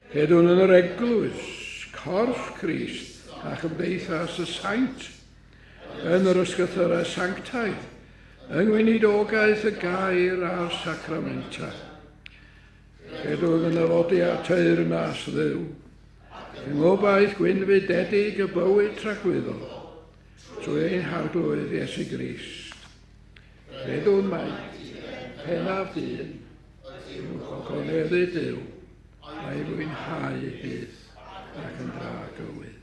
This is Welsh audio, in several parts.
Credwn yn yr Eglwys, corff Crist a chymdeithas y saint, yn yr ysgythyrau sanctaidd, yng ngweinidogaeth y gair a'r sacramentau. Credwn yn nyfodiad teyrnas Dduw, yng ngobaith gwynfydedig y bywyd tragwyddol, trwy ein Harglwydd Iesu Grist. Credwn mai pennaf dyn yw gogoneddu Duw a'i fwynhau byth ac yn dra gywydd.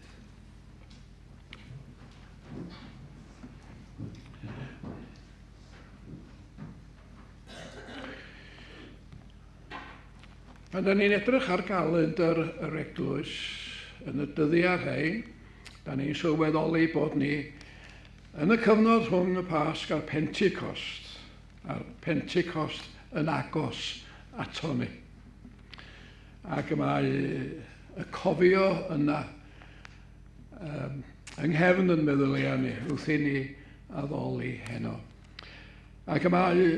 Pan da ni'n edrych ar galendr yr eglwys yn y dyddiau rhain, da ni'n sylweddoli bod ni yn y cyfnod rhwng y Pasg a'r Pentecost, a'r Pentecost yn agos ato ni. Ac y mae y cofio yna yng nghefn yn meddyliau ni wrth i ni addoli heno. Ac y mae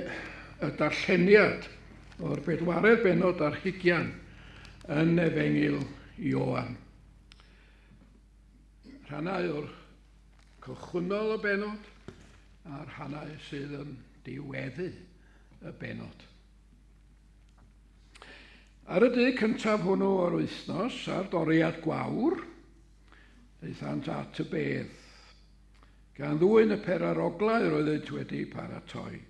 y darlleniad o'r bedwaredd bennod ar hugian yn Efengyl Ioan. Rhannau o'r cychwynnol y bennod a'r rhannau sydd yn diweddu y bennod. Ar y dydd cyntaf hwnnw o'r wythnos, ar doriad gwawr, aethant at y bedd, gan ddwyn y peraroglau yr oeddynt wedi paratoi.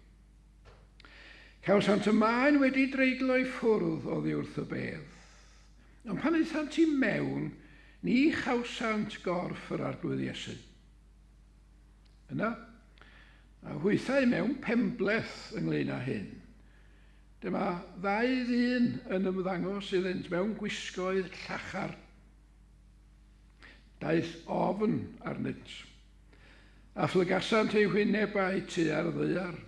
Cawsant y maen wedi dreiglo i ffwrdd oddi wrth y bedd. Ond pan aethant i mewn, ni chawsant gorff yr Arglwydd Iesu. Yna, a hwythau mewn penbleth ynglyn â hyn, dyma ddau ddyn yn ymddangos iddynt mewn gwisgoedd llachar. Daeth ofn arnynt, a phlygasant eu hwynebau tua'r ddaear.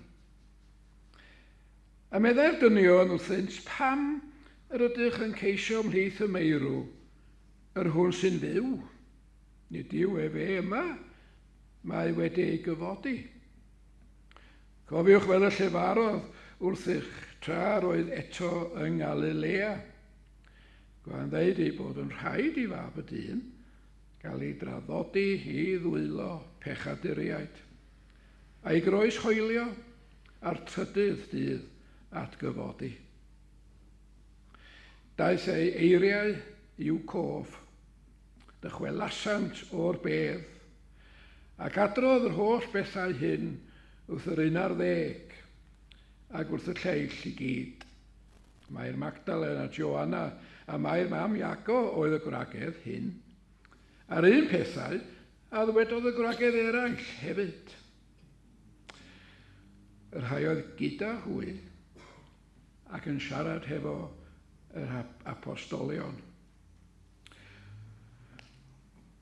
A meddai'r dynion wrthynt, Pam yr ydych yn ceisio ymhlith y meirw yr hwn sy'n fyw? Nid yw efe yma, mae wedi ei gyfodi. Cofiwch fel y llefarodd wrthych tra roedd eto yng Ngalilea. Gwan ddeud ei bod yn rhaid i fab y dyn gael ei draddodi i ddwylo pechaduriaid, a'i groeshoelio a'r trydydd dydd atgyfodi. Daeth ei eiriau i'w cof, dychwelasant o'r bedd, ac adrodd yr holl bethau hyn wrth yr unarddeg ac wrth y lleill i gyd. Mair Magdalen a Joanna a Mair mam Iago oedd y gwragedd hyn, a'r un pethau a ddywedodd y gwragedd eraill hefyd. Y rhai oedd gyda hwy ac yn siarad hefo yr apostolion.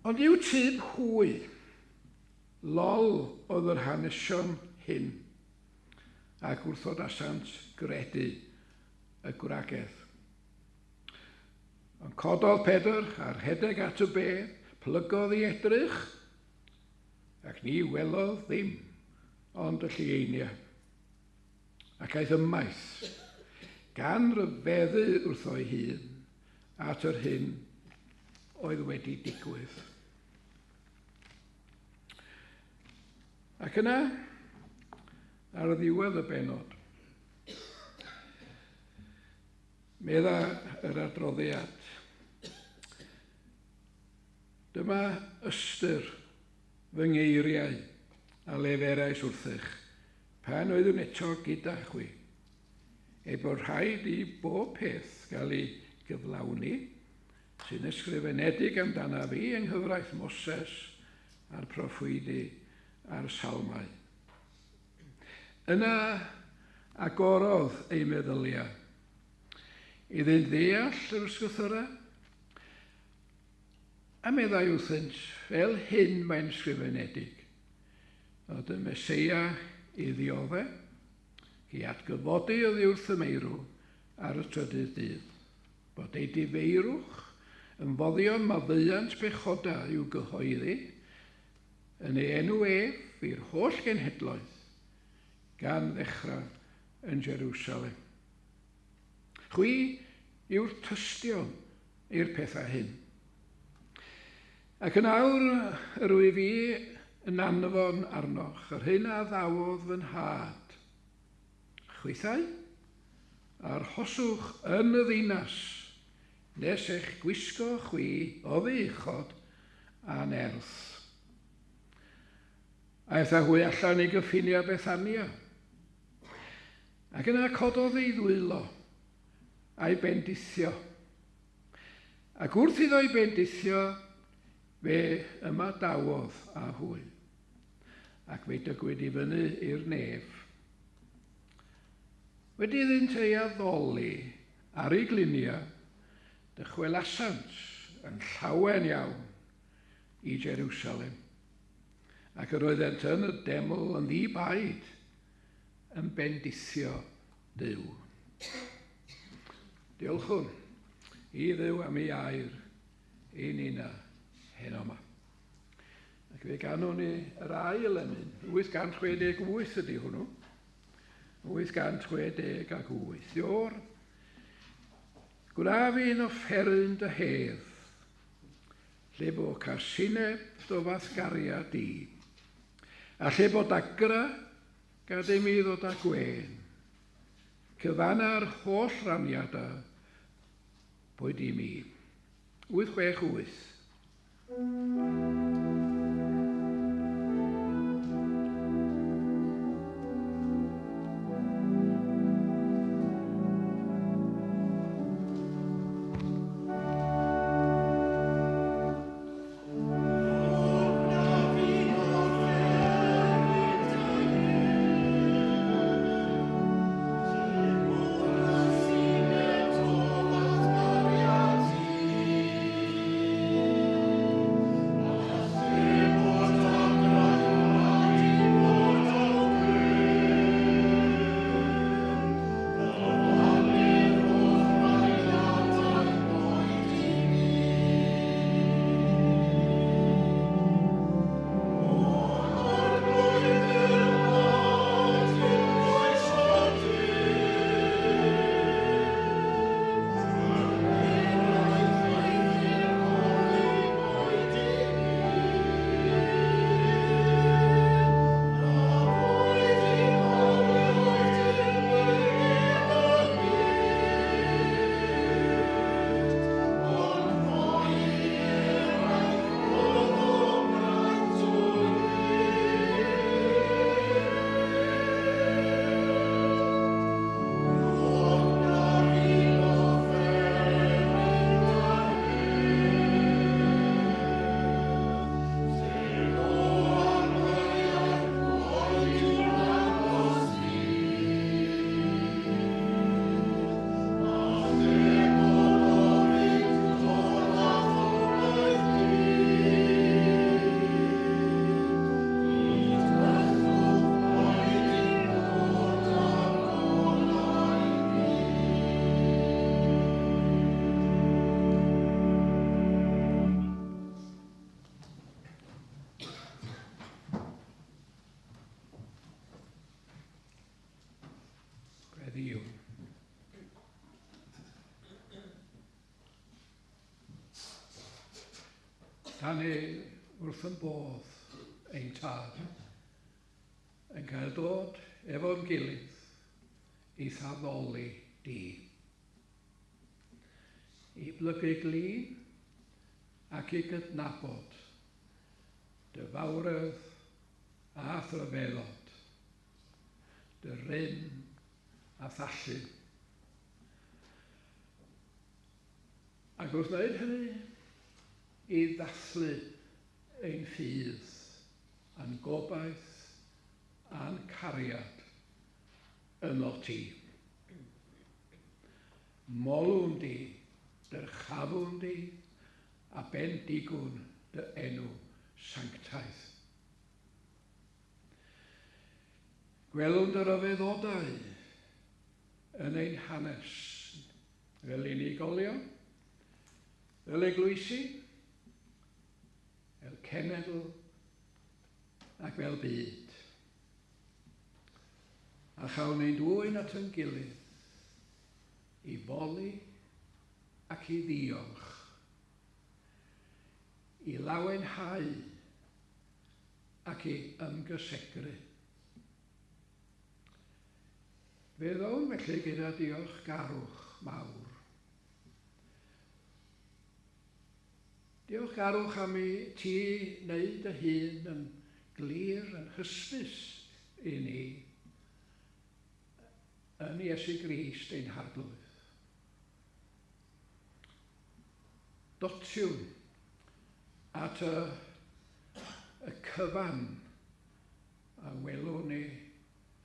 Ond i'w tyb hwy, lol oedd yr hanesion hyn, ac wrthodasant gredu y gwragedd. Ond cododd Pedr a rhedeg at y bedd, plygodd i edrych, ac ni welodd ddim ond y llieiniau. Ac aeth ymaith, gan ryfeddu wrtho'i hun at yr hyn oedd wedi digwydd. Ac yna, ar ddiwedd y bennod, medda yr adroddiad, dyma ystyr fy ngeiriau a leferais wrthych pan oeddwn eto gyda chwi, ei bod rhaid i bob peth gael ei gyflawni sy'n ysgrifenedig amdanaf fi yng nghyfraith Moses a'r proffwydi a'r salmau. Yna agorodd ei meddyliau iddynt ddeall yr ysgrythurau, a meddai wrthynt, fel hyn mae'n ysgrifenedig, fod y Meseia i ddiodde, i atgyfodi oddi wrth y meirw ar y trydydd dydd, bod ei difeirwch yn foddion maddeuant pechodau i'w gyhoeddi yn ei enw ef i'r holl genhedloedd, gan ddechrau yn Jerusalem. Chwi yw'r tystion i'r pethau hyn. Ac yn awr yr wyf fi yn anfon arnoch yr hyn a ddawodd fy nhad. Chwithau, arhoswch yn y ddinas, nes eich gwisgo chwi oddi uchod a nerth. Aeth â hwy allan i gyffiniau Bethania. Ac yna cododd ei ddwylo a'i bendithio. Ac wrth iddo ei bendithio, fe ymadawodd â hwy, ac fe'i dygwyd i fyny i'r nef. Wedi iddynt ei addoli ar ei gliniau, dychwelasant yn llawen iawn i Jerusalem, ac yr oeddent yn y deml yn ddi-baid yn bendithio Duw. Diolchwn i Dduw am ei air i nina heno yma. Ac fe ganwn ni yr ail emyn, 868 ydy hwnnw. 868. Ior, gwna fi'n offeryn dy hedd, lle bo casineb dy fath gariad di, a lle bo dagra, gad i mi ddod â gwên. Cyfanna'r holl raniadau boed i mi. 868. Gweddïwn. Da ni wrth yn bodd ein tad yn cael dod efo'n gilydd i thaddoli di. I blygu glin ac i gydnabod dy fawredd a thryfeddod, dy rym a thallu. Ac wrth wneud hynny, i ddathlu ein ffydd, a'n gobaith, a'n cariad yno ti. Molwn di, dyrchafwn di, a bendigwn dy enw sanctaidd. Gwelwn dy ryfeddodau yn ein hanes fel unigolion, fel eglwysi, fel cenedl ac fel byd. A chawn ein dwyn at ein gilydd i foli ac i ddiolch. i lawenhau ac i ymgysegru. Fe ddown felly gyda diolchgarwch mawr. Diolchgarwch am i ti wneud dy hun yn glir, yn hysbys i ni yn Iesu Grist ein Harglwydd. Dotiwn at y, y cyfan a welwn ni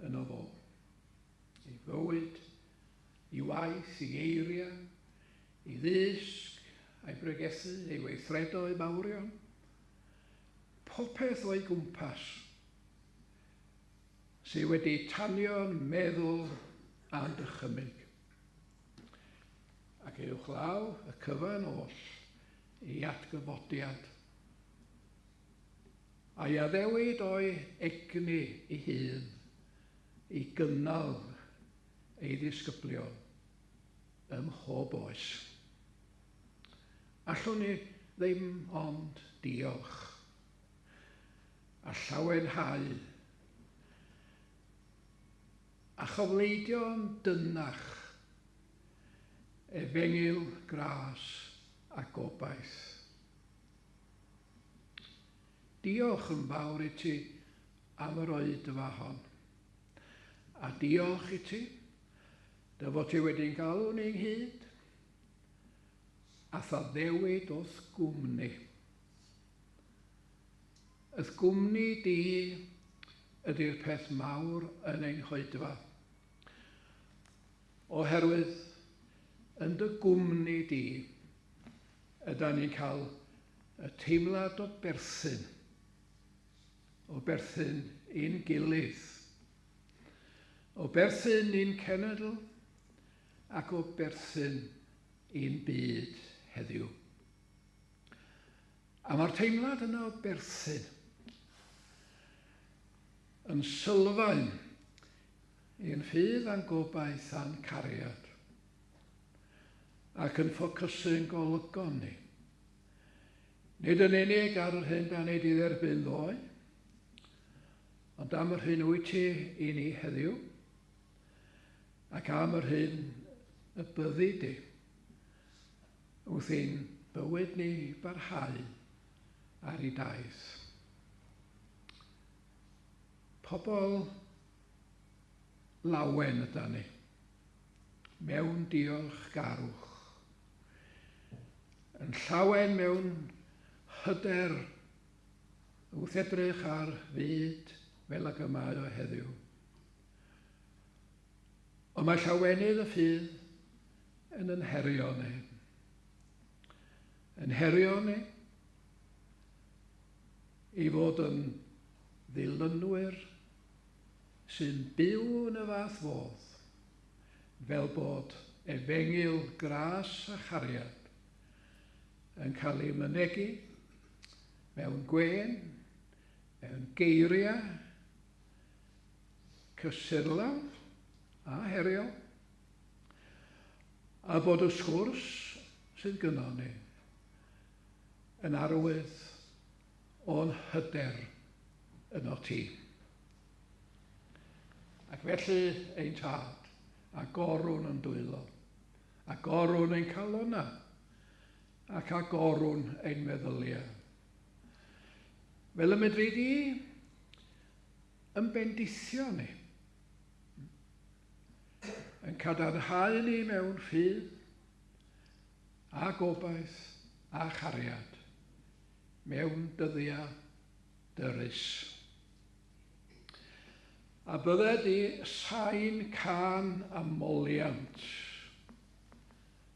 yno fo. Ei fywyd, ei waith, ei eiriau, ei ddysg, a'i bregethu, ei weithredoedd mawrion, popeth o'i gwmpas sydd wedi tanio'n meddwl a'n dychymyg. Ac uwchlaw y cyfan oll i atgyfodiad. A'i addewid o'i egni ei hun i gynnal ei ddisgyblion ym mhob oes. Allwn ni ddim ond diolch a llawenhau a chofleidio'n dynnach efengyl gras a gobaith. Diolch yn fawr i ti am yr oedfa hon. A diolch i ti dy fod ti wedi'n galw ni ynghyd a'th addewid wrth gwmni. Yth gwmni di ydy'r peth mawr yn ein hoedfa. Oherwydd yn dy gwmni di yda ni'n cael y teimlad o berthyn, o berthyn i'n gilydd, o berthyn i'n cenedl ac o berthyn i'n byd heddiw. A mae'r teimlad yna o berthyn yn sylfaen i'n ffydd a'n gobaith a'n cariad ac yn ffocysu'n golygon ni. Nid yn unig ar yr hyn da ni wedi dderbyn ddoe, ond am yr hyn wyt ti i ni heddiw, ac am yr hyn y byddi di wrth i'n bywyd ni barhau ar ei daith. Pobl lawen yda ni, mewn diolchgarwch, yn llawen mewn hyder wrth edrych ar fyd fel ag y mae o heddiw. Ond mae llawenydd y ffydd yn yn herio ni. Yn herio ni i fod yn ddilynwyr sy'n byw yn y fath fodd fel bod efengyl gras a chariad yn cael ei mynegi mewn gwên, mewn geiriau, cysurlawn a heriol, a bod y sgwrs sydd gynnon ni yn arwydd o'n hyder yno ti. Ac felly, ein tad, agorwn yn dwylo, agorwn ein calonnau, ac agorwn ein meddyliau. Fel y medri di yn bendithio ni, yn cadarnhau ni mewn ffydd a gobaith a chariad mewn dyddiau dyrys. A bydde di sain cân a moliant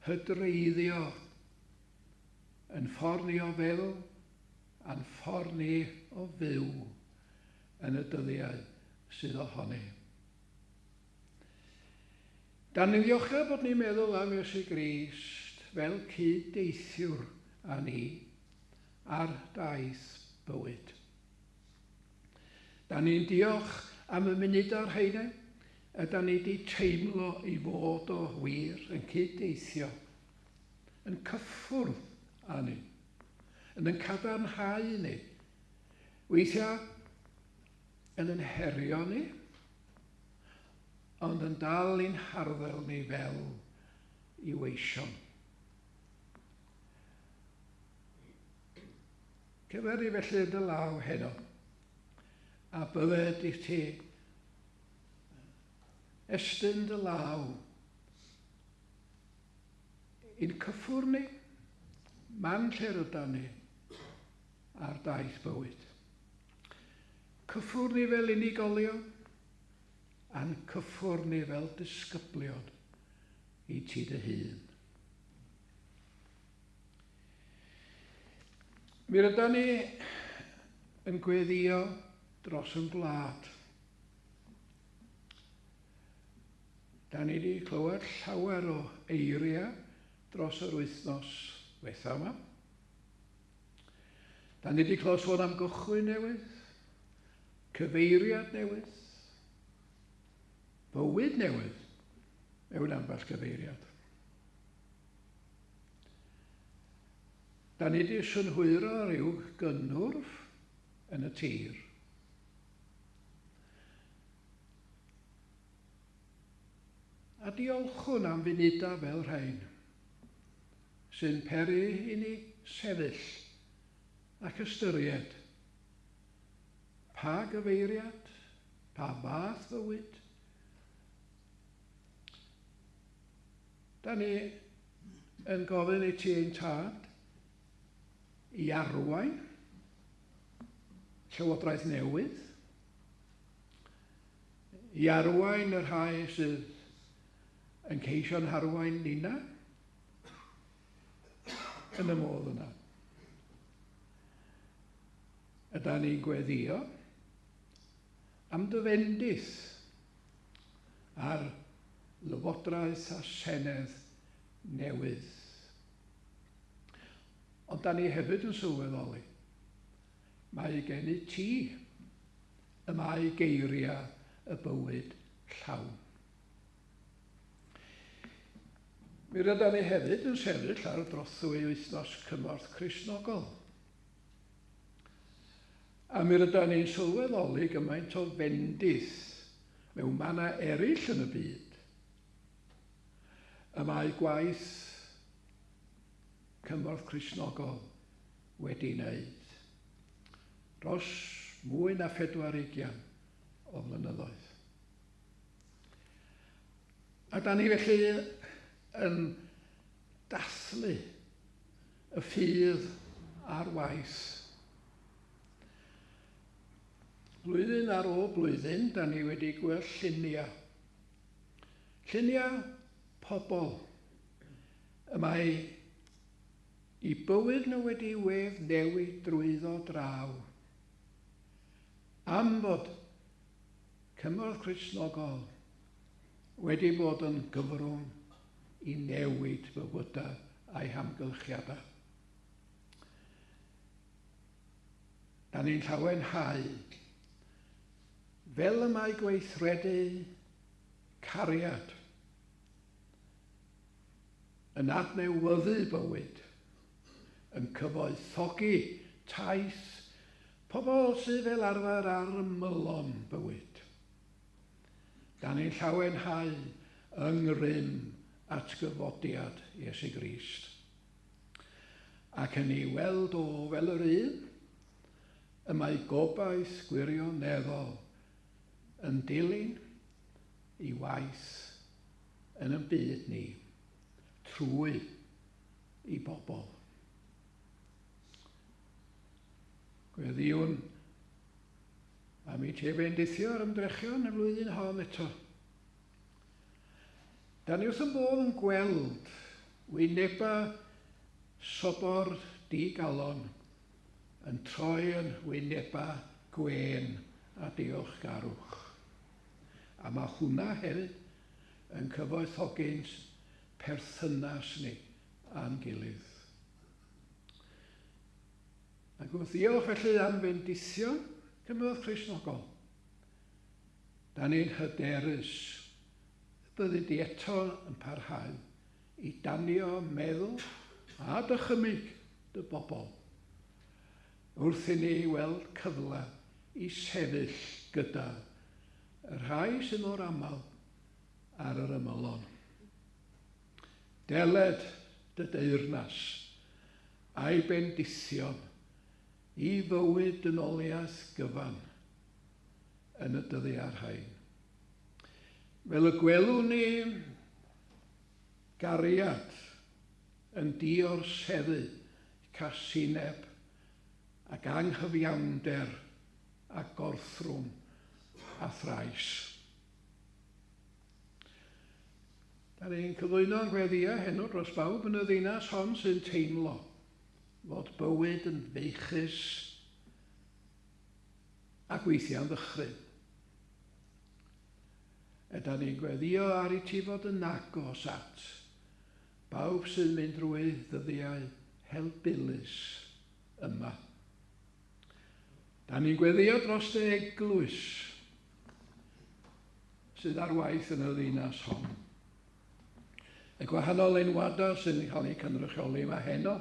hydreiddio yn ffordd ni o feddwl a'n ffordd ni o fyw yn y dyddiau sydd ohoni. Dan ni'n ddiolchgar bod ni'n meddwl am Iesu Grist fel cyd-deithiwr â ni ar daith bywyd. Dan ni'n diolch am y munudau rheina y dan ni wedi teimlo i fod o wir yn cyd-deithio, yn cyffwrdd â ni, yn yn cadarnhau ni. Weithiau yn yn herio ni, ond yn dal i'n harddel ni fel i weision. Cyfer i felly dy law heno, a bydded i ti estyn dy law i'n cyffwrdd ni, man lle rydan ni ar daith bywyd. Cyffwrdd ni fel unigolion, a'n cyffwrdd ni fel disgyblion i ti dy hun. Mi rydan ni yn gweddio dros yn gwlad. Da ni wedi clywed llawer o eiriau dros yr wythnos ddiwetha yma. Da ni wedi clywed sôn am gychwyn newydd, cyfeiriad newydd, bywyd newydd mewn ambell gyfeiriad. Da ni 'di synhwyro rhyw gynnwrf yn y tir. A diolchwn am funudau fel rhain, sy'n peri i ni sefyll ac ystyried pa gyfeiriad, pa fath fywyd. Da ni yn gofyn i ti ein tad i arwain llywodraeth newydd, i arwain y rhai sydd yn ceisio'n harwain nina yn y modd yna. Yda ni'n gweddio am dy fendith ar lywodraeth a senedd newydd. Ond da ni hefyd yn sylweddoli, mae gen i ti y mae geiriau y bywyd llawn. Mi rydan ni hefyd yn sefyll ar drothwy wythnos cymorth Cristnogol. A mi rydan ni'n sylweddoli gymaint o fendith mewn mannau eraill yn y byd y mae gwaith Cymorth Cristnogol wedi wneud dros mwy na phedwar ugian o flynyddoedd. A da ni felly yn dathlu y ffydd a'r waith. Blwyddyn ar ôl blwyddyn, da ni wedi gweld lluniau. Lluniau pobl y mae i bywyd nhw wedi wedd newid drwyddo draw. Am fod Cymorth Cristnogol wedi bod yn gyfrwng i newid bywydau a'i hamgylchiadau. Da ni'n llawenhau fel y mae gweithredu cariad yn adnewyddu bywyd, yn cyfoethogi taith pobl sydd fel arfer ar ymylon bywyd. Da ni'n llawenhau yng ngrym atgyfodiad Iesu Grist. Ac yn ei weld o fel yr un y mae gobaith gwirioneddol yn dilyn i waith yn y byd ni trwy i bobl. Gweddïwn am i ti fendithio yr ymdrechion y flwyddyn hon eto. Da ni wrth yn bodd yn gweld wyneba sobor digalon yn troi yn wyneba gwên a diolchgarwch. A mae hwnna hefyd yn cyfoethogi'n perthynas ni â'n gilydd. Ac wrth ddiolch felly am fendithion Cymorth Cristnogol, da ni'n hyderus y byddi di eto yn parhau i danio meddwl a dychymyg dy bobl. wrth i ni weld cyfle i sefyll gyda y rhai sydd mor aml ar yr ymylon. Deled dy deyrnas a'i bendithion i fywyd dynoliaeth gyfan yn y dyddiau rhain. Fel y gwelwn ni gariad yn diorseddu casineb ac anghyfiawnder a gorthrwm a thrais. Da ni'n cyflwyno'n gweddïau heno dros bawb yn y ddinas hon sy'n teimlo fod bywyd yn feichus ac weithiau'n ddychryn. E da ni'n gweddio ar i ti fod yn agos at bawb sy'n mynd drwy ddyddiau helbulus yma. Da ni'n gweddio dros dy eglwys sydd ar waith yn y ddinas hon. Y gwahanol enwadau sy'n cael eu cynrychioli yma heno,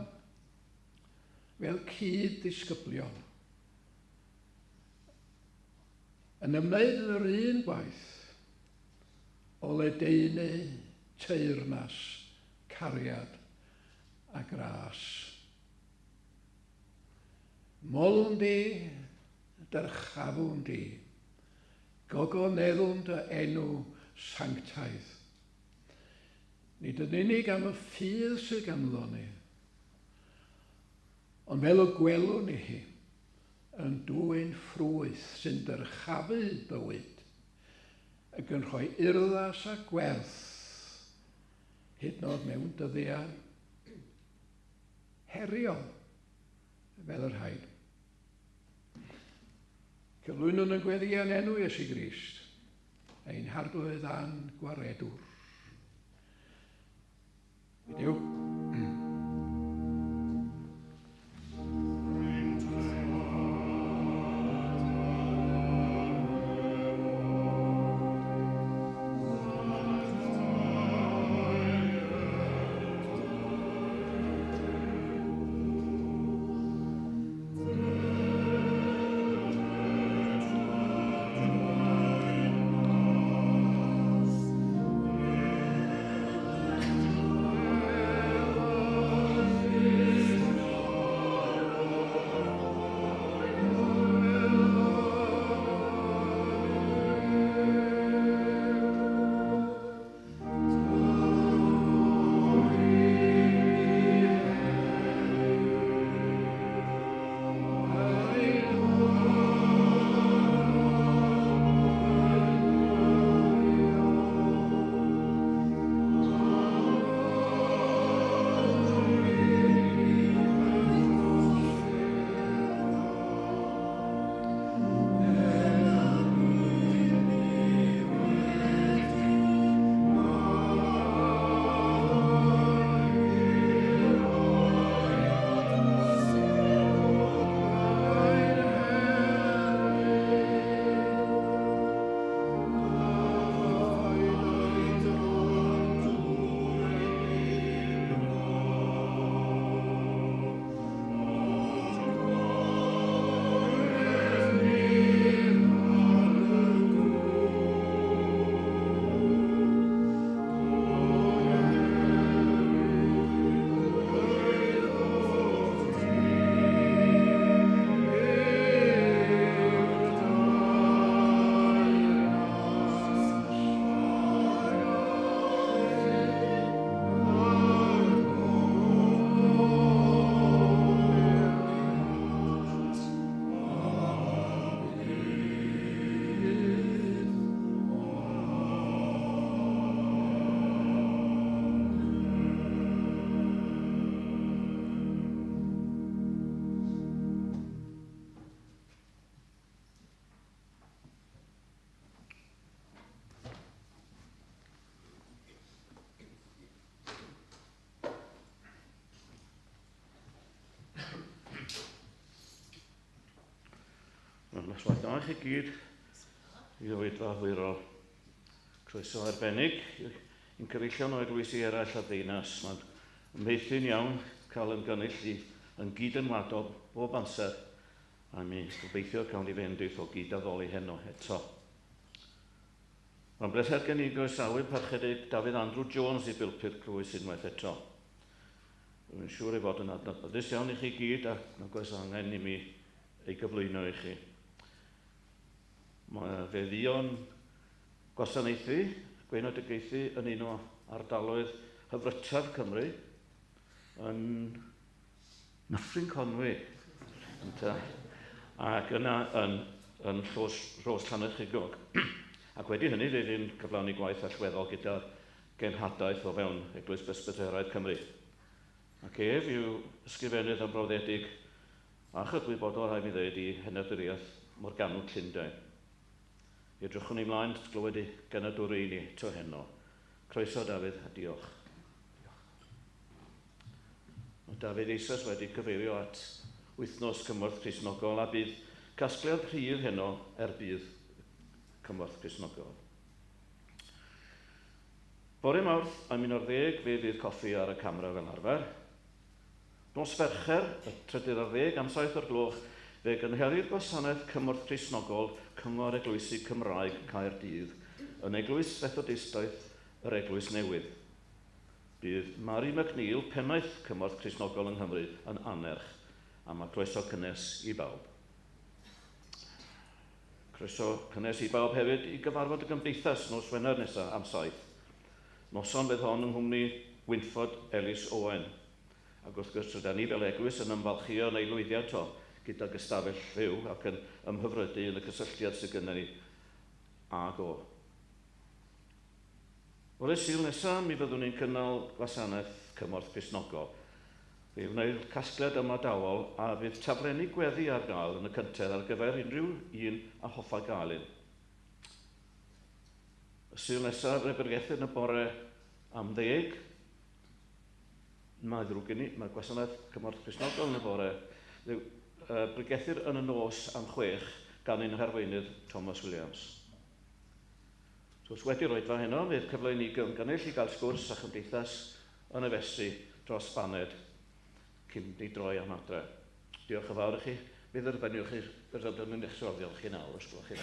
fel cyd-ddisgyblion, yn ymwneud yn yr un gwaith o ledaenu teyrnas, cariad a gras. Molwn di, dyrchafwn di, gogoneddwn dy enw sanctaidd. Nid yn unig am y ffydd sydd ganddo ni, ond fel y gwelwn ni hi, yn dwyn ffrwyth sy'n dyrchafu bywyd, ac yn rhoi urddas a gwerth, hyd yn oed mewn dyddiau heriol fel y rhain. Cyflwynwn yn gweddi yn enw Iesu Grist, ein harglwydd a'n gwaredwr. Duw. Noswaith dda i chi gyd i oedfa hwyrol. Croeso arbennig i'n cyfeillion o eglwysi eraill a ddinas. Mae'n meithrin iawn cael ymgynnull i yn gyd-ynwadol bob amser. A mi gobeithio cawn ni fendith o gydaddoli heno eto. Mae'n bleser gen i groesawu Parchedig Dafydd Andrew Jones i Bulpit Crwys unwaith eto. Rwy'n siŵr ei fod yn adnabyddus iawn i chi gyd ac nag oes angen i mi ei gyflwyno i chi. Mae fe fuo'n gwasanaethu, gweinodigaethu yn un o ardaloedd hyfrytaf Cymru, yn Nyffryn Conwy, ynte, ac yna yn, yn Rhos, Rhos Llannerchigog. Ac wedi hynny, fe fu'n cyflawni gwaith allweddol gyda'r genhadaeth o fewn Eglwys Bresbyteraidd Cymru. Ac ef yw ysgrifennydd ymroddedig a chydwybodol, rhaid mi ddweud, i henaduriaeth Morgannwg Llundain. Edrychwn ni mlaen at glywed ei genadwri i ni eto heno. Croeso, Dafydd, a diolch. Diolch. Mae Dafydd eisoes wedi cyfeirio at wythnos Cymorth Cristnogol a bydd casgliad rhydd heno er budd Cymorth Cristnogol. Bore Mawrth am 11 fe fydd coffi ar y camera fel arfer. Nos Fercher, y trydydd ar ddeg am 7 o'r gloch, fe gynhelir gwasanaeth Cymorth Cristnogol Cyngor Eglwysi Cymraeg Caerdydd yn Eglwys Fethodistaidd yr Eglwys Newydd. Bydd Mary McNeil, pennaeth Cymorth Cristnogol yng Nghymru, yn annerch, a mae croeso cynnes i bawb. Croeso cynnes i bawb hefyd i gyfarfod y Gymdeithas nos Wener nesaf am 7. Noson fydd hon yng nghwmni Wynford Ellis Owen. Ac wrth gwrs, rydan ni fel eglwys yn ymfalchïo yn ei lwyddiant o gydag ystafell fyw ac yn ymhyfrydu yn y cysylltiad sydd gennym ni ag o. Fore Sul nesaf, mi fyddwn ni'n cynnal gwasanaeth Cymorth Cristnogol. Fe wneir casgliad ymadawol a fydd taflenni gweddi ar gael yn y cyntedd ar gyfer unrhyw un a hoffa gael un. Y Sul nesaf, fe bregethir yn y bore am 10. Mae ddrwg gen i, mae gwasanaeth Cymorth Cristnogol yn y bore. Fe bregethir yn y nos am 6 gan ein harweinydd Thomas Williams. So, os wedi'r oedfa heno, fydd cyfle i ni gynnull i gael sgwrs a chymdeithas yn y festri dros baned cyn ni droi am adre. Diolch yn fawr i chi. Mi dderbyniwch chi, fe dderbyniwn eich roddion chi nawr, os gwelwch chi.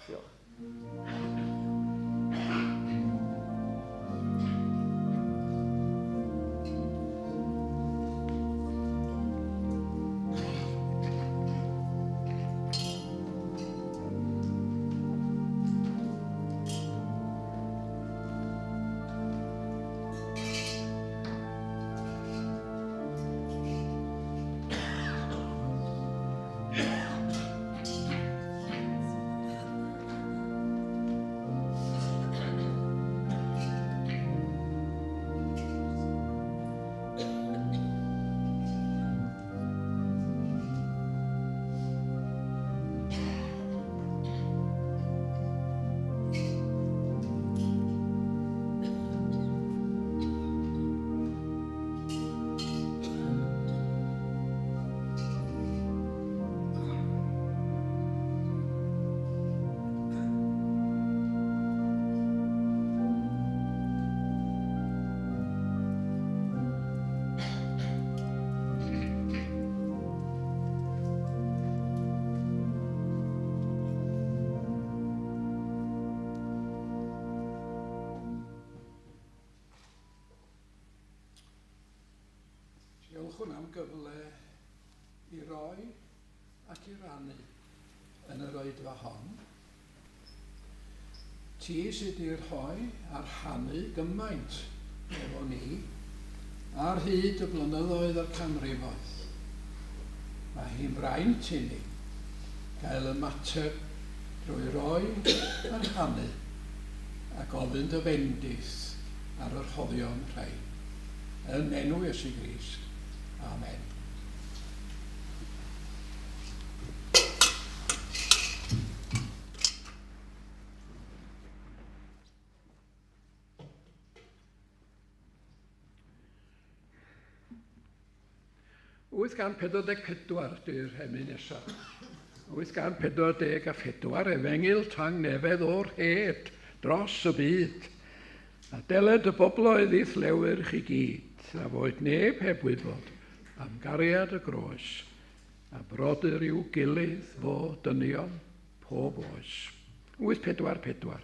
Diolch. Diolchwn am gyfle i roi ac i rannu yn yr oedfa hon. Ti sydd wedi rhoi a rhannu gymaint efo ni ar hyd y blynyddoedd a'r canrifoedd. Mae hi'n fraint i ni gael ymateb drwy roi a rhannu a gofyn dy fendith ar y rhoddion rhain. Yn enw Iesu Grist. Amen. 844 ydy'r emyn nesaf. 844, Efengyl tangnefedd o'r hed dros y byd. A deled y bobloedd i'th lewyrch i gyd, a foed neb heb wybod am gariad y groes a brodyr i'w gilydd fo dynion pob oes. 844.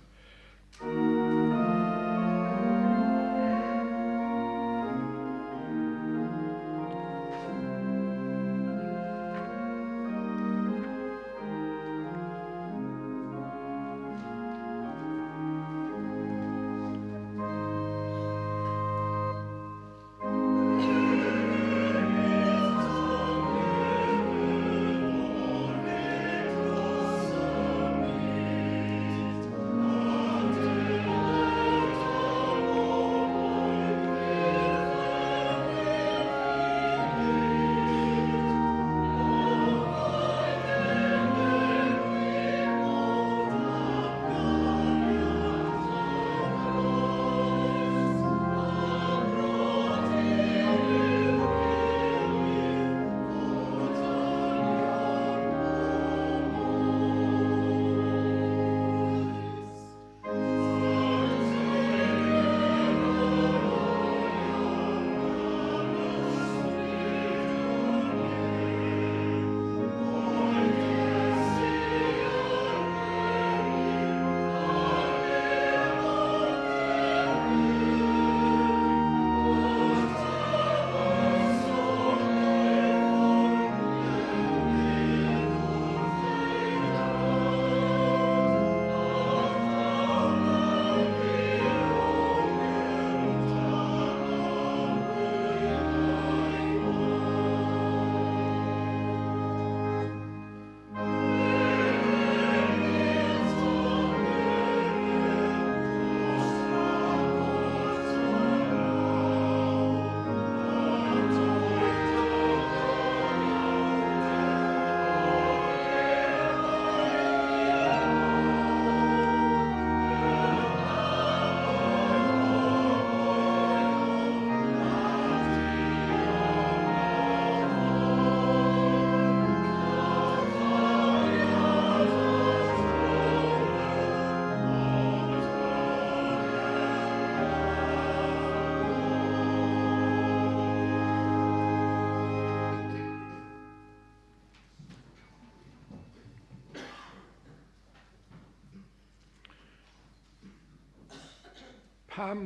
Pam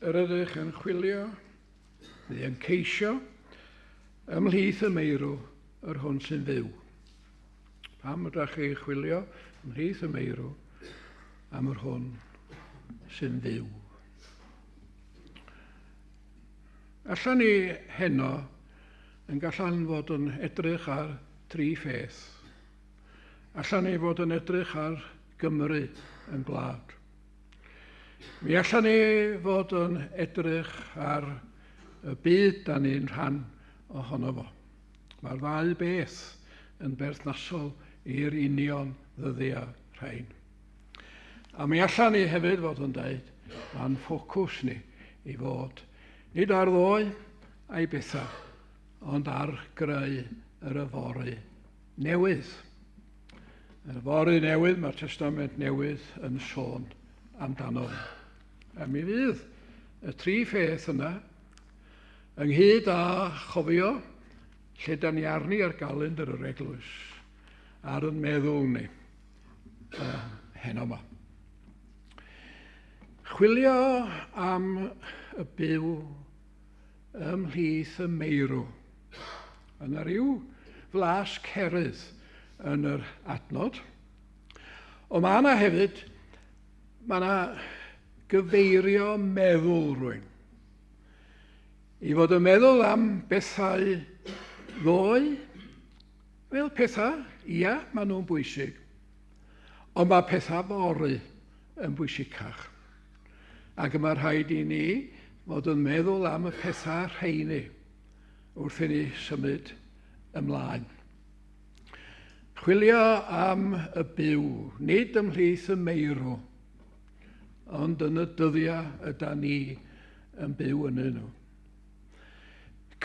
yr ydych yn chwilio neu yn ceisio ymhlith y meirw yr hwn sy'n fyw? Pam ydych chi'n chwilio ymhlith y meirw am yr hwn sy'n fyw? Allan ni heno yn gallan fod yn edrych ar tri pheth. Allan ni fod yn edrych ar Gymru yn gwlad. Mi allan ni fod yn edrych ar y byd da ni'n rhan ohono fo. Mae'r ddau beth yn berthnasol i'r union ddyddiau rhain. A mi allan ni hefyd fod yn dweud, mae'n ffocws ni i fod nid ar ddoe a'i bethau, ond ar greu yr yfory newydd. Yr yfory newydd, mae'r Testament Newydd yn sôn amdano. A mi fydd y tri pheth yna, ynghyd â chofio lle da ni arni ar galendr yr eglwys, ar yn meddwl ni heno yma. Chwilio am y byw ymhlith y meirw. Yna rhyw flas cerydd yn yr adnod. Ond mae yna hefyd, mae yna gyfeirio meddwl rwy'n. I fod yn meddwl am bethau ddoe, fel pethau, ia, maen nhw'n bwysig. Ond mae pethau fory yn bwysicach. Ac mae rhaid i ni fod yn meddwl am y pethau rheini wrth i ni symud ymlaen. Chwilio am y byw, nid ymhlith y meirw, ond yn y dyddiau yda ni yn byw ynddyn nhw.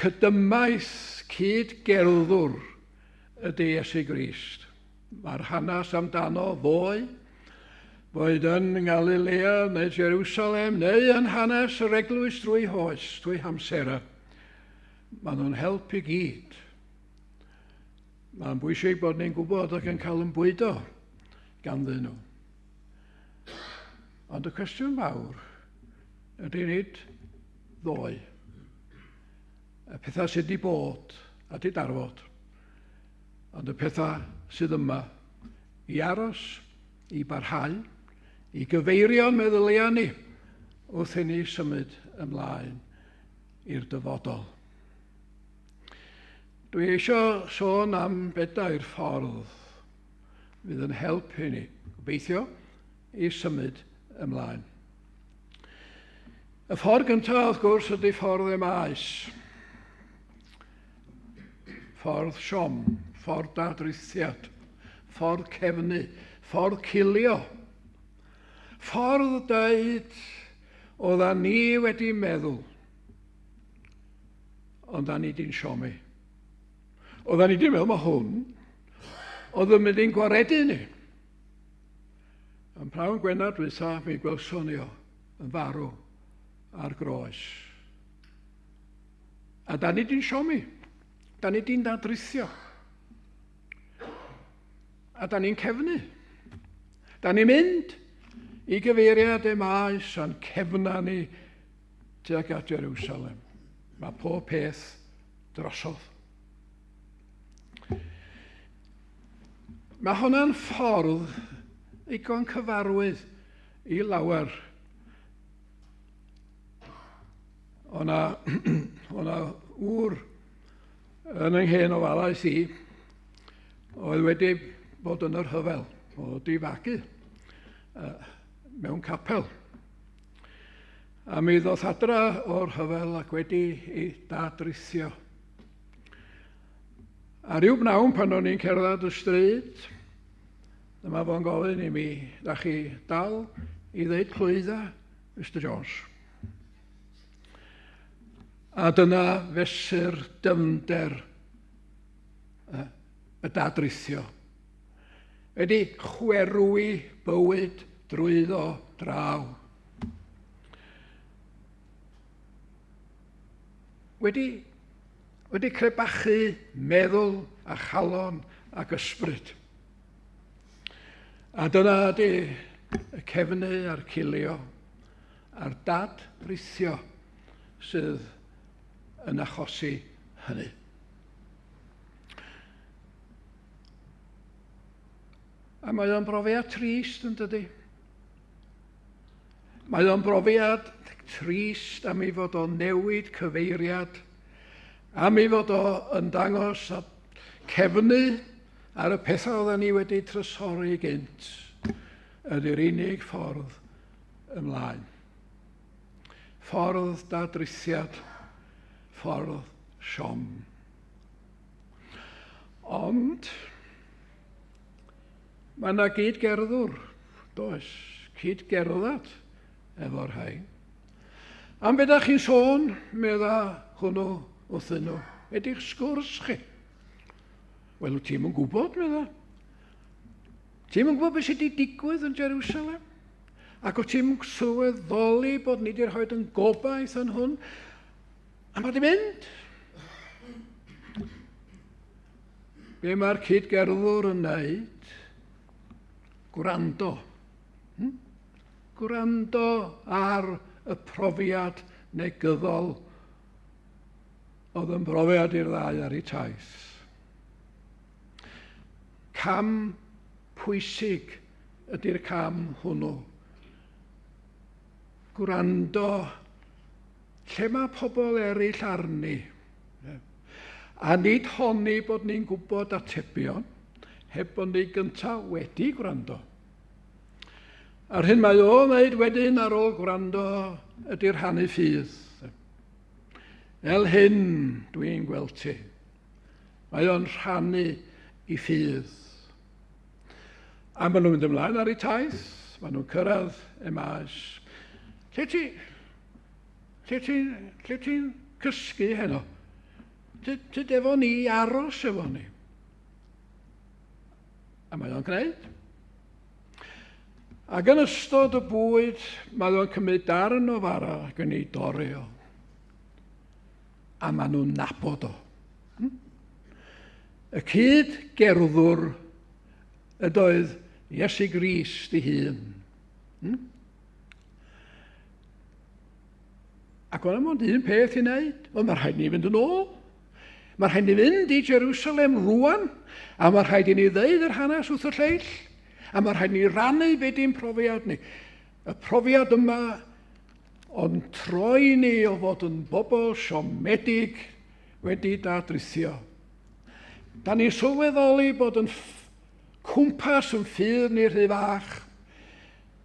Cydymaith cyd-gerddwr ydy Iesu Grist. Mae'r hanes amdano ddoe, boed yn Galilea neu Jerusalem, neu yn hanes yr eglwys drwy hoes, drwy hamsera. Maen nhw'n helpu gyd. Mae'n bwysig bod ni'n gwybod ac yn cael yn bwydo ganddyn nhw. Ond y cwestiwn mawr ydy nid ddoe. Y pethau sydd wedi bod a wedi darfod. Ond y pethau sydd yma i aros, i barhau, i gyfeirio'n meddyliau ni wrth i ni symud ymlaen i'r dyfodol. Dwi eisiau sôn am bedair ffordd fydd yn helpu ni, gobeithio, i symud ymlaen. Y ffordd gyntaf, wrth gwrs, ydy ffordd Emaus. Ffordd siom, ffordd dadrithiad, ffordd cefnu, ffordd cilio, ffordd dweud oedda ni wedi meddwl, ond da ni di'n siomi. Oedda ni di'n meddwl mae hwn, oedd yn mynd i'n gwaredu ni. Yn prawn Gwener dwytha, mi gwelson ni o yn farw ar groes. A da ni di'n siomi. Da ni di'n dadrithio. A da ni'n cefnu. Da ni'n mynd i gyfeiriad y maes a'n cefna ni tuag at Jerusalem. Mae pob peth drosodd. Mae hwnna'n ffordd ddigon cyfarwydd i lawer. O'na, o'na ŵr yn yng nghen ofalaeth i oedd wedi bod yn yr rhyfel, oedd wedi fagu mewn capel. A mi ddoth adra o'r rhyfel ac wedi ei dadrithio. A ryw bnawn pan o'n i'n cerdded y stryd, dyma fo'n gofyn i mi, da chi dal i ddeud clwydda, Mr Jones? A dyna fesur dyfnder y dadrithio. Wedi chwerwi bywyd drwyddo draw. Wedi, wedi crebachu meddwl a chalon ac ysbryd. A dyna ydy y cefnu a'r cilio a'r dad-rithio sydd yn achosi hynny. A mae o'n brofiad trist yn dydy? Mae o'n brofiad trist am ei fod o'n newid cyfeiriad, am ei fod o yn dangos a cefnu ar y pethau oedden ni wedi trysori gynt ydy'r unig ffordd ymlaen. Ffordd dadrithiad, ffordd siom. Ond mae yna gyd-gerddwr, does, cyd-gerdded efo'r rhain. Am be da chi'n sôn, medda hwnnw wrthyn nhw, ydy'ch sgwrs chi. Wel, wyt ti'm yn gwybod, medda. Ti'm yn gwybod beth sydd wedi digwydd yn Jerusalem? Ac wyt ti'm yn sylweddoli bod ni wedi rhoi yn gobaith yn hwn? A mae wedi mynd. Be mae'r cyd-gerddwr yn wneud? Gwrando. Hmm? Gwrando ar y profiad negyddol oedd yn brofiad i'r ddau ar eu taith. Cam pwysig ydy'r cam hwnnw. Gwrando lle mae pobl eraill arni. A nid honni bod ni'n gwybod atebion, heb bod ni gyntaf wedi gwrando. A'r hyn mae o'n wneud wedyn ar ôl gwrando ydy rhannu ffydd. Fel hyn dwi'n gweld ti. Mae o'n rhannu i ffydd. A maen nhw'n mynd ymlaen ar eu taith, maen nhw'n cyrraedd y maes. Lle ti, lle ti'n, lle ti'n cysgu heno? Tyd efo ni, aros efo ni. A mae o'n gwneud. Ac yn ystod y bwyd, mae o'n cymryd darn o fara ac yn ei dorri o. A maen nhw'n nabod o. Hmm? Y cyd-gerddwr ydoedd Iesu Grist ei hun. Ac o'na mond un peth i wneud. Wel, mae rhaid ni fynd yn ôl. Mae rhaid ni fynd i Jerusalem rwan, a mae rhaid i ni ddeud yr hanes wrth y lleill, a mae rhaid ni rannu be di'n profiad ni. Y profiad yma o'n troi ni o fod yn bobl siomedig wedi dadrithio. Da ni'n sylweddoli bod yn cwmpas yn ffydd ni rhy fach.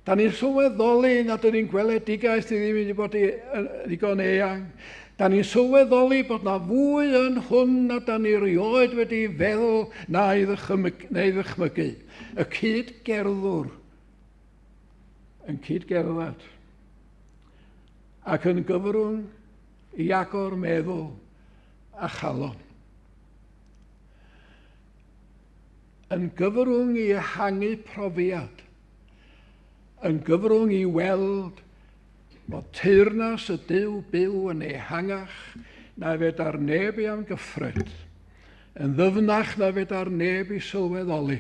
Da ni'n sylweddoli nad ydy'n gweledigaeth ni ddim wedi bod ddigon eang. Da ni'n sylweddoli bod na fwy yn hwn na da ni rioed wedi feddwl na'i ddychmygu. Y cyd-gerddwr yn cyd-gerdded ac yn gyfrwng i agor meddwl a chalon. Yn gyfrwng i ehangu profiad, yn gyfrwng i weld bod teyrnas y Duw byw yn ehangach na fedar neb i amgyffred, yn ddyfnach na fedar neb i sylweddoli.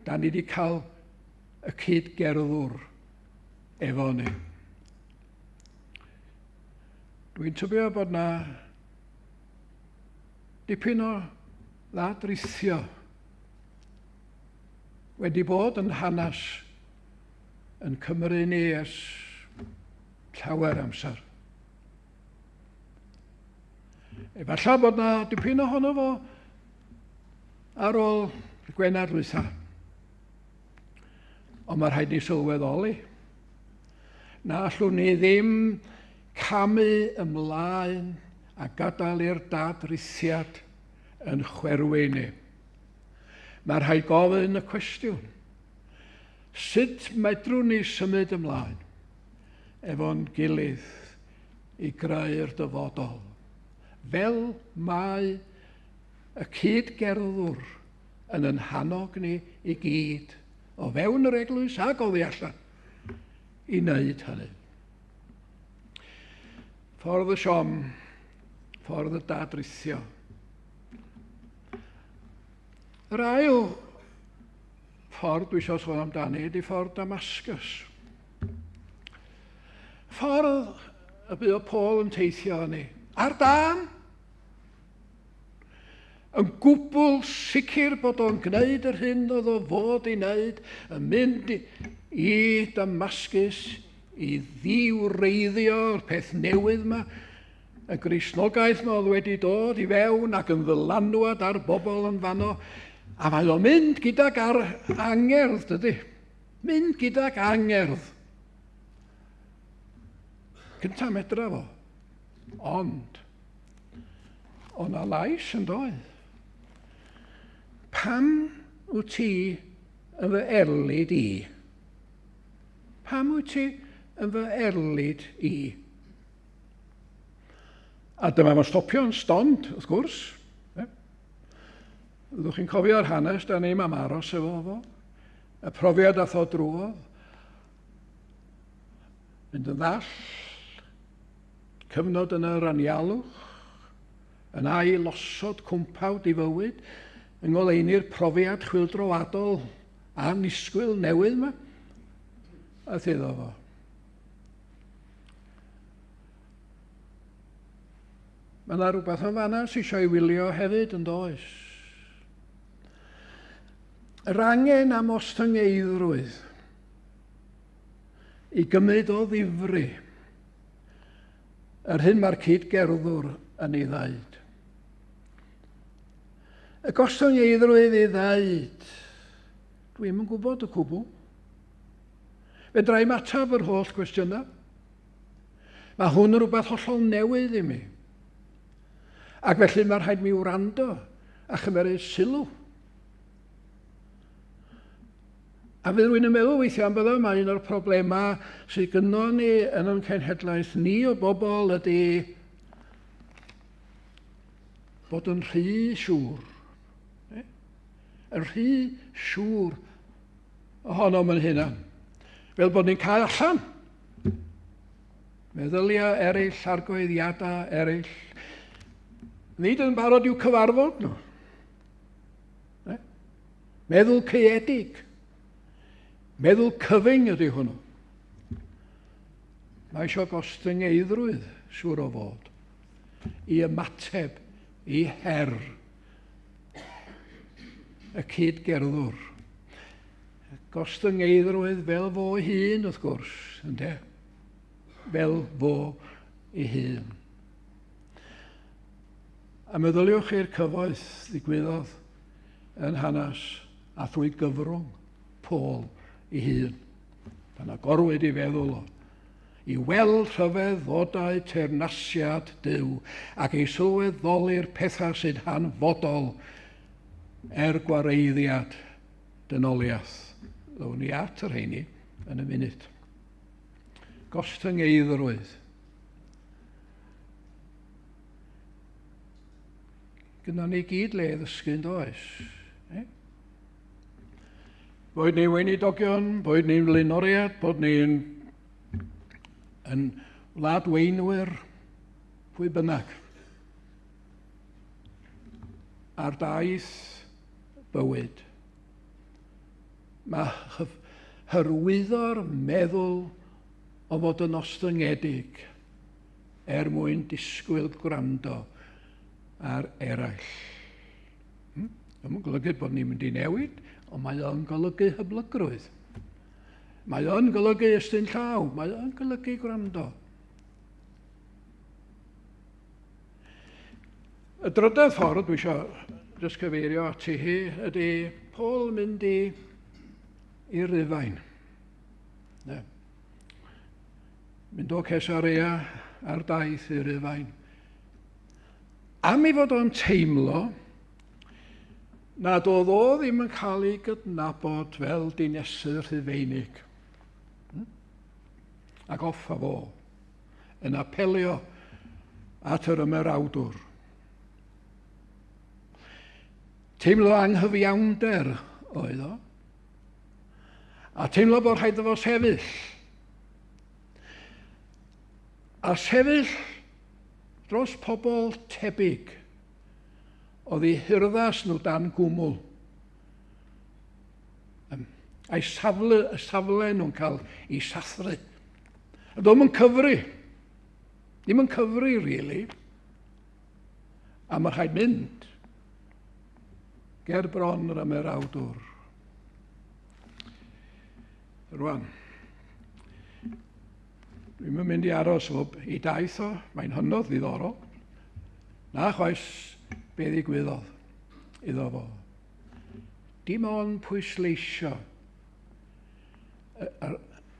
Da ni wedi cael y cyd-gerddwr efo ni. Dwi'n tybio bod na dipyn o ddadrithio wedi bod yn hanes yn Cymru ni ers llawer amser. Efallai bod na dipyn ohono fo ar ôl Gwener dwytha. Ond mae rhaid ni sylweddoli na allwn ni ddim camu ymlaen a gadael i'r dadrithiad yn chwerwi ni. Mae rhaid gofyn y cwestiwn, sut medrwn ni symud ymlaen efo'n gilydd i greu'r dyfodol, fel mae y cyd-gerddwr yn yn hannog ni i gyd, o fewn yr eglwys ac oddi allan, i wneud hynny. Ffordd y siom, ffordd y dadrithio. Yr ail ffordd dwi eisiau sôn amdani ydy ffordd Damascus. Ffordd y buo Paul yn teithio ni. Ar dân. Yn gwbl sicr bod o'n gwneud yr hyn oedd o fod i wneud, yn mynd i Damascus i ddiwreiddio'r peth newydd yma, y Gristnogaeth yma oedd wedi dod i fewn ac yn ddylanwad ar bobl yn fanno, a mae o'n mynd gydag angerdd, dydy? Mynd gydag angerdd. Cynta medra fo. Ond, o'na lais yn doedd. Pam wyt ti yn fy erlid i? Pam wyt ti yn fy erlid i? A dyma fo'n stopio'n stond, wrth gwrs. Fyddwch chi'n cofio'r hanes, da ni'm am aros efo fo. Y profiad ath o drwodd. Mynd yn ddall, cyfnod yn yr anialwch, yn ail osod cwmpawd i fywyd, yng ngoleuni'r profiad chwyldroadol annisgwyl newydd yma. Aeth iddo fo. Mae yna rhywbeth yn fanna sydd eisiau ei wylio hefyd yn does. Yr angen am ostyngeiddrwydd i gymryd o ddifri yr hyn mae'r cyd-gerddwr yn ei ddeud. Y gostyngeiddrwydd i ddeud, dwi'm yn gwybod y cwbl. Fedra i'm ateb yr holl gwestiynau. Mae hwn yn rhywbeth hollol newydd i mi. Ac felly mae rhaid mi wrando a chymeryd sylw. A fydd rhywun yn meddwl weithiau am bydda, mae un o'r problemau sydd gynnon ni yn ein cenhedlaeth ni o bobl ydy bod yn rhy siŵr. Yn rhy siŵr ohonom yn hunan. Fel bod ni'n cael allan. Meddyliau eraill, argoeddiadau eraill. Nid yn barod i'w cyfarfod nhw. Meddwl caeedig. Meddwl cyfyng ydy hwnnw. Mae eisiau gostyngeiddrwydd, siŵr o fod, i ymateb i her y cyd-gerddwr. Gostyngeiddrwydd fel fo hun, wrth gwrs, ynde? Fel fo ei hun. A meddyliwch i'r cyfoeth ddigwyddodd yn hanes a thrwy gyfrwng Paul ei hun. Pan agorwyd ei feddwl o i weld rhyfeddodau teyrnasiad Duw ac i sylweddoli'r pethau sy'n hanfodol er gwareiddiad dynoliaeth. Ddown ni at y rheini yn y munud. Gostyngeiddrwydd. Gynnon ni gyd le ddysgu yn does? Eh? Boed ni weinidogion, boed ni'n flaenoriaid, bod ni'n yn wladweinwyr, pwy bynnag. Ar daith bywyd. Mae hyrwyddo'r meddwl o fod yn ostyngedig er mwyn disgwyl gwrando ar eraill. Ddim yn golygu bod ni'n mynd i newid, ond mae o'n golygu hyblygrwydd. Mae o'n golygu estyn llaw, mae o'n golygu gwrando. Y drydedd ffordd dwi eisiau jyst cyfeirio ati hi ydy Paul mynd i Rufain. Ne. Mynd o Cesarea ar daith i Rufain. Am ei fod o'n teimlo nad oedd o ddim yn cael ei gydnabod fel dinesydd Rhufeinig. Ac off a fo, yn apelio at yr ymerawdwr. Teimlo anghyfiawnder oedd o. A teimlo bod rhaid iddo fo sefyll. A sefyll dros pobl tebyg oedd eu hurddas nhw dan gwmwl. A'i safle, y safle nhw'n cael ei sathru. A ddim yn cyfri. Ddim yn cyfri, really. A mae rhaid mynd ger bron yr ymerawdwr. Rwan, dwi'm yn mynd i aros o i daith o, mae'n hynod ddiddorol. Na chwaes be ddigwyddodd iddo fo. Dim ond pwysleisio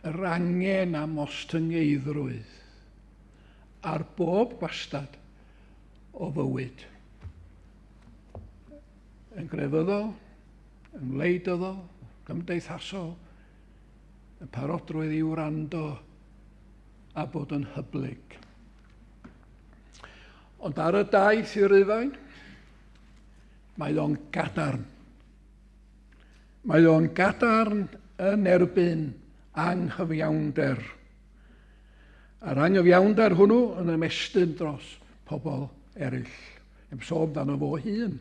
yr angen am ostyngeiddrwydd ar bob gwastad o fywyd. Yn grefyddol, yn wleidyddol, gymdeithasol, y parodrwydd i wrando a bod yn hyblyg. Ond ar y daith i Rufain, mae o'n gadarn. Mae o'n gadarn yn erbyn anghyfiawnder. A'r anghyfiawnder hwnnw yn ymestyn dros pobl eraill. Heb sôn amdano fo hun.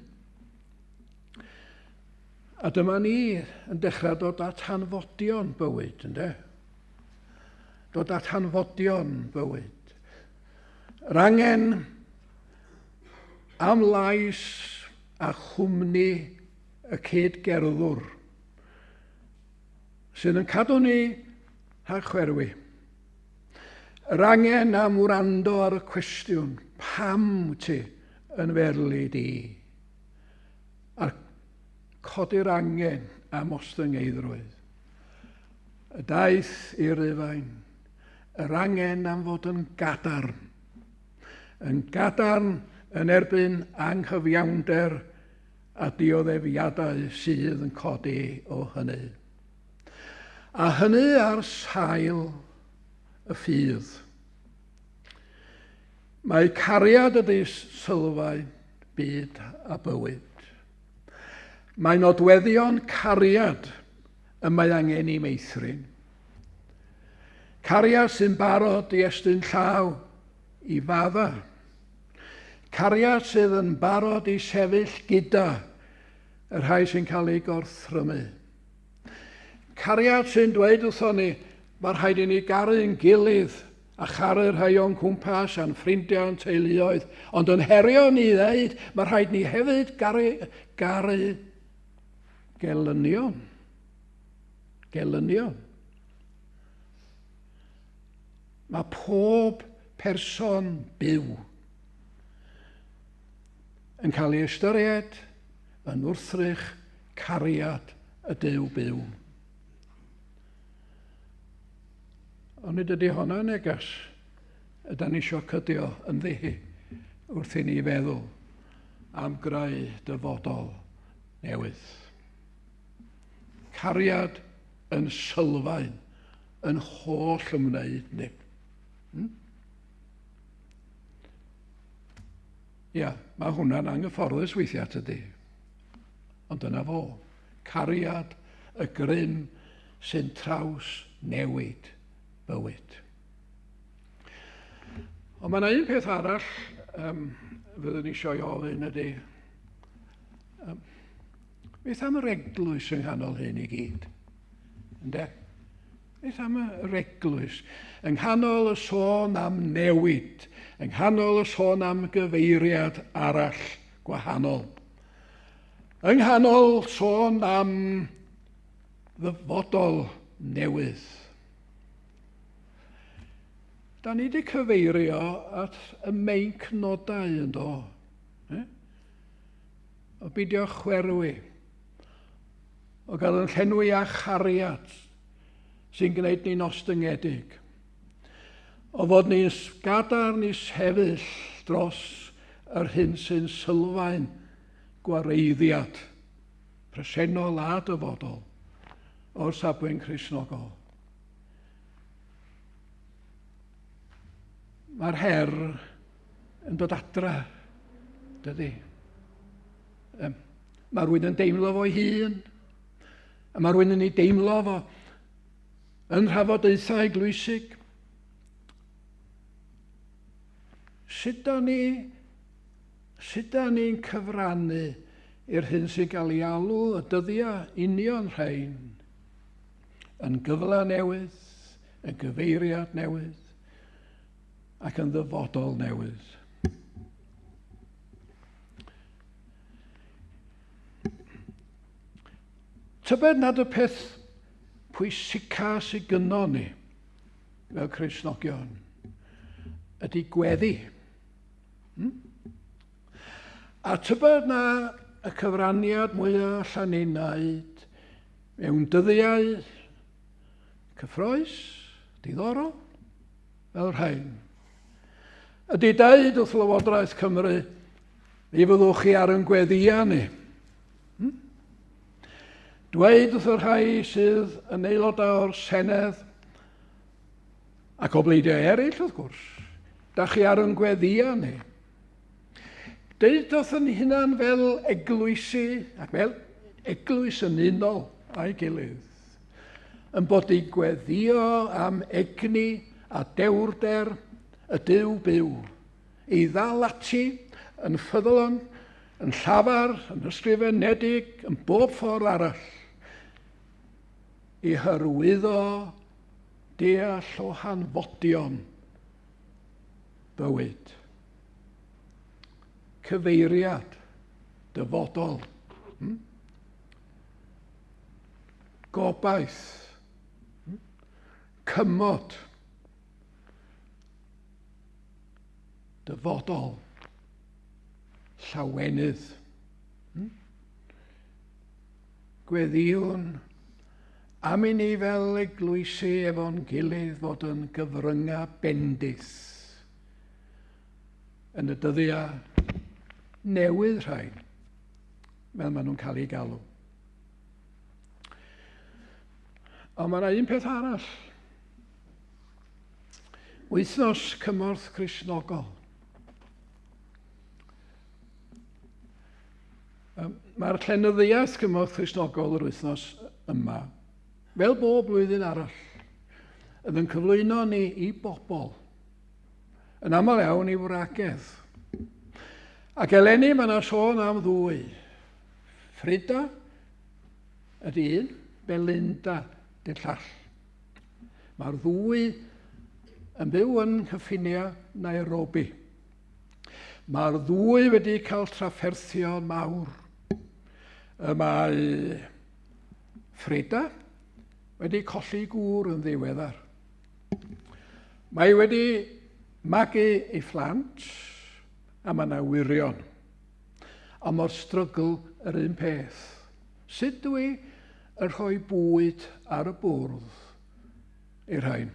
A dyma ni yn dechrau dod at hanfodion bywyd, ynde? Dod at hanfodion bywyd. Yr angen am lais a chwmni y cyd-gerddwr sydd yn cadw ni rhag chwerwi. Yr angen am wrando ar y cwestiwn, pam ti yn ferli di? A'r codi'r angen am ostyngeiddrwydd. Y daith i Rufain, yr angen am fod yn gadarn. Yn gadarn yn erbyn anghyfiawnder a dioddefiadau sydd yn codi o hynny. A hynny ar sail y ffydd. Mae cariad ydy sylfaen byd a bywyd. Mae nodweddion cariad y mae angen i meithrin. Cariad sy'n barod i estyn llaw i fadda. Cariad sydd yn barod i sefyll gyda y rhai sy'n cael eu gorthrymu. Cariad sy'n dweud wrthon ni, mae rhaid i ni garu'n gilydd a charu'r rhai o'n cwmpas a'n ffrindiau a'n teuluoedd, ond yn herio ni ddeud, mae rhaid ni hefyd garu, garu gelynion. Gelynion. Mae pob person byw yn cael ei ystyried yn wrthrych cariad y Duw byw. Ond nid ydy hwnna neges ydy ni eisiau cydio ynddi hi wrth i ni feddwl am greu dyfodol newydd. Cariad yn sylfaen yn holl ymwneud ni. Ia, mae hwnna'n anghyfforddus weithiau tydi. Ond dyna fo. Cariad y grym sy'n traws newid bywyd. Ond mae yna un peth arall fyddwn ni eisiau ofyn ydy, beth am yr eglwys yng nghanol hyn i gyd? Ynde? Beth am yr eglwys? Yng nghanol y sôn am newid, yng nghanol y sôn am gyfeiriad arall gwahanol. Yng nghanol sôn am ddyfodol newydd. Da ni wedi cyfeirio at y meincnodau yn do. Eh? O beidio chwerwi. O gael yn llenwi â chariad sy'n gwneud ni'n ostyngedig. O fod ni'n gadarn i sefyll dros yr hyn sy'n sylfaen gwareiddiad presennol a dyfodol o'r safbwynt Cristnogol. Mae'r her yn dod adra, dydy. Mae rhywun yn deimlo fo'i hun, a mae rhywun yn ei deimlo fo yn nhrafodaethau eglwysig. Sut da ni, sut da ni'n cyfrannu i'r hyn sy'n cael ei alw y dyddiau union rhain yn gyfle newydd, yn gyfeiriad newydd, ac yn ddyfodol newydd? Tybed nad y peth pwysica sydd gynnon ni fel Cristnogion ydy gweddi. A tybed na y cyfraniad mwyaf allan ni wneud mewn dyddiau cyffroes, diddorol, fel rhain, ydy deud wrth Lywodraeth Cymru, mi fyddwch chi ar yn gweddïau ni. Dweud wrth y rhai sydd yn aelodau o'r Senedd, ac o bleidiau eraill wrth gwrs, da chi ar yn gweddïau ni. Deud wrth yn hunan fel eglwysi, ac fel eglwys yn unol a'i gilydd, yn bod i gweddio am egni a dewrder y Duw byw, i ddal ati yn ffyddlon, yn llafar, yn ysgrifenedig, yn bob ffordd arall, i hyrwyddo deall o hanfodion bywyd. Cyfeiriad, dyfodol. Gobaith. Cymod. Dyfodol. Llawenydd. Gweddïwn am i ni fel eglwysi efo'n gilydd fod yn gyfryngau bendith yn y dyddiau newydd rhain, fel maen nhw'n cael eu galw. Ond mae yna un peth arall. Wythnos Cymorth Cristnogol. Mae'r llenyddiaeth Cymorth Cristnogol yr wythnos yma, fel bob blwyddyn arall, yn yn cyflwyno ni i bobl, yn aml iawn i wragedd. Ac eleni mae yna sôn am ddwy. Frida ydy un, Belinda dy'r llall. Mae'r ddwy yn byw yn nghyffiniau Nairobi. Mae'r ddwy wedi cael trafferthion mawr. Y mae Frida wedi colli gŵr yn ddiweddar. Mae wedi magu ei phlant a mae yna wirion. A mae'r strygl yr un peth. Sut dwi yn rhoi bwyd ar y bwrdd i'r rhain?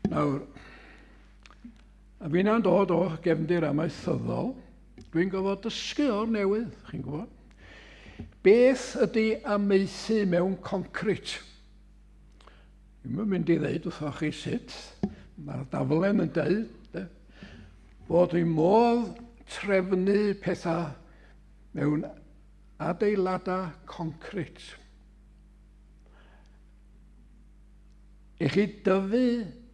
Nawr, a finna'n dod o gefndir amaethyddol, dwi'n gofod dysgu o'r newydd, chi'n gwybod. Beth ydy amaethu mewn concrit? Dwi'm yn mynd i ddeud wrthoch chi sut, mae'r daflen yn deud de, bod i modd trefnu pethau mewn adeiladau concrit. I chi dyfu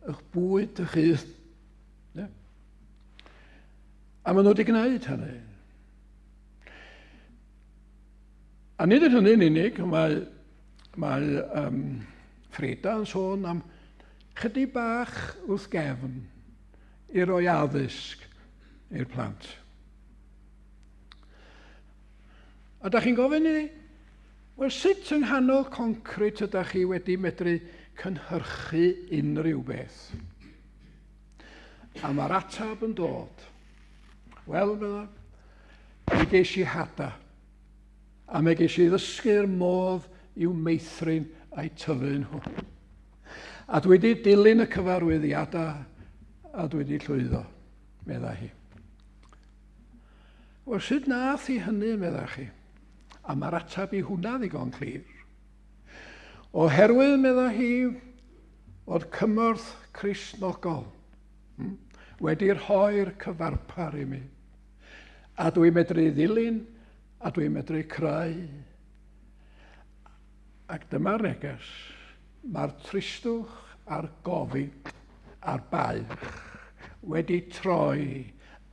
eich bwyd eich hun. Ne? A maen nhw wedi gwneud hynny. A nid yn hynny'n unig, mae, mae Frida yn sôn am chydig bach wrth gefn i roi addysg i'r plant. A da chi'n gofyn iddi, wel sut yng nghanol concrit ydych chi wedi medru cynhyrchu unrhyw beth? A mae'r ateb yn dod. Wel, medda, mi ges i hada, a mi ges i ddysgu'r modd i'w meithrin a'i tyfu nhw. A dwi wedi dilyn y cyfarwyddiadau a dwi wedi llwyddo, medda hi. Wel, sut nath i hynny, medda chi? A mae'r ateb i hwnna ddigon clir. Oherwydd, medda hi, fod cymorth Cristnogol wedi rhoi'r cyfarpar i mi. A dwi'n medru ddilyn, a dwi'n medru creu. Ac dyma'r neges. Mae'r tristwch a'r gofid a'r baich wedi troi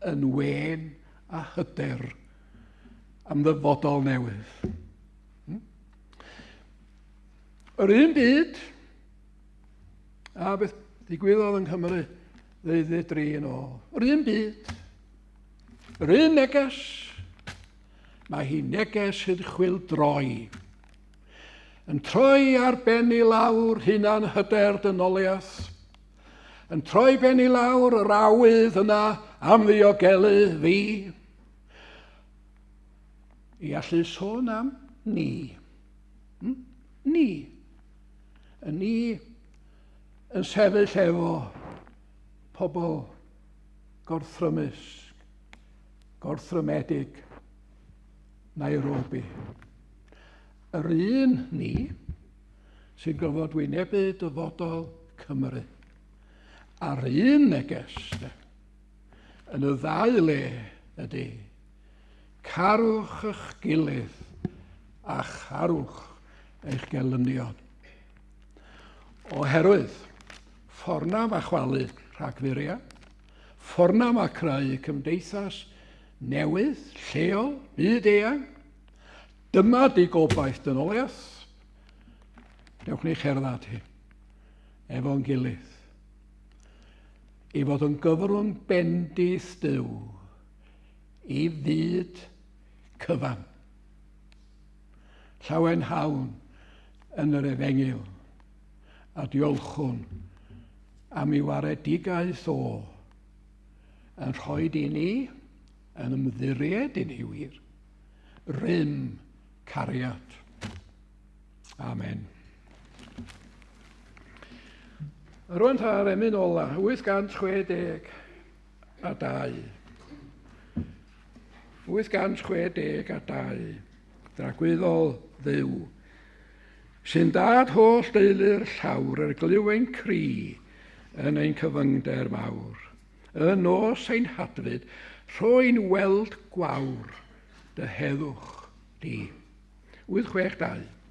yn wên a hyder am ddyfodol newydd. Yr un byd a beth ddigwyddodd yng Nghymru ddeuddydd dri yn ôl. Yr un byd, yr un neges, mae hi neges sydd chwildroi. Yn troi ar ben i lawr hunan hyder dynoliaeth, yn troi ben i lawr yr awydd yna am ddiogelu fi, i allu sôn am ni. Ni. Y ni yn sefyll efo pobl gorthrymus, gorthrymedig Nairobi. Yr un ni sy'n gorfod wynebu dyfodol Cymru. A'r un neges yn y ddau le ydy carwch eich gilydd a charwch eich gelynion. Oherwydd, ffordd na mae chwalu rhagfuriau, ffordd na mae creu cymdeithas newydd, lleol, byd eang, dyma di gobaith dynoliaeth. Dewch ni cherdded hi efo'n gilydd i fod yn gyfrwng bendith Duw i fyd cyfan. Llawenhawn yn yr efengyl a diolchwn am ei waredigaeth o yn rhoi i ni, yn ymddiried i ni wir, rym cariad. Amen. Rwan ta'r emyn ola, 862. 862, dragwyddol Dduw, sy'n dad holl deulu'r llawr er glyw ein cri yn ein cyfyngder mawr. Y nos ein hadfyd, rhoi'n weld gwawr dy heddwch di. 862.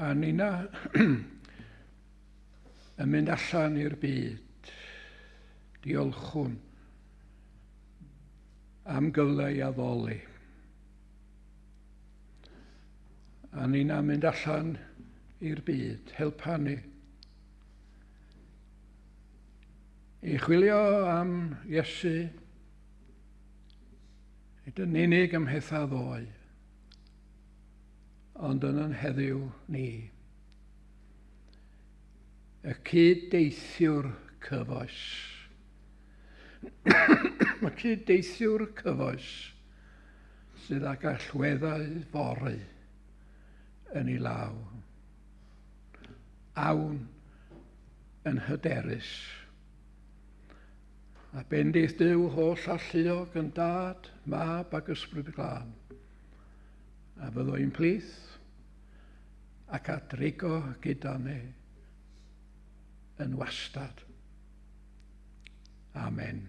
A nina yn mynd allan i'r byd, diolchwn am gyfle i addoli. A nina mynd allan i'r byd, helpa ni i chwilio am Iesu, nid yn unig ym mhethau ddoe, ond yn yn heddiw ni. Y cyd-deithiwr cyfoes. Y cyd-deithiwr cyfoes sydd ag allweddau fory yn ei law. Awn yn hyderus. A bendith Duw holl alluog yn Dad, Mab ac Ysbryd Glân. A fyddo i'n plith ac a drigo gyda ni yn wastad. Amen.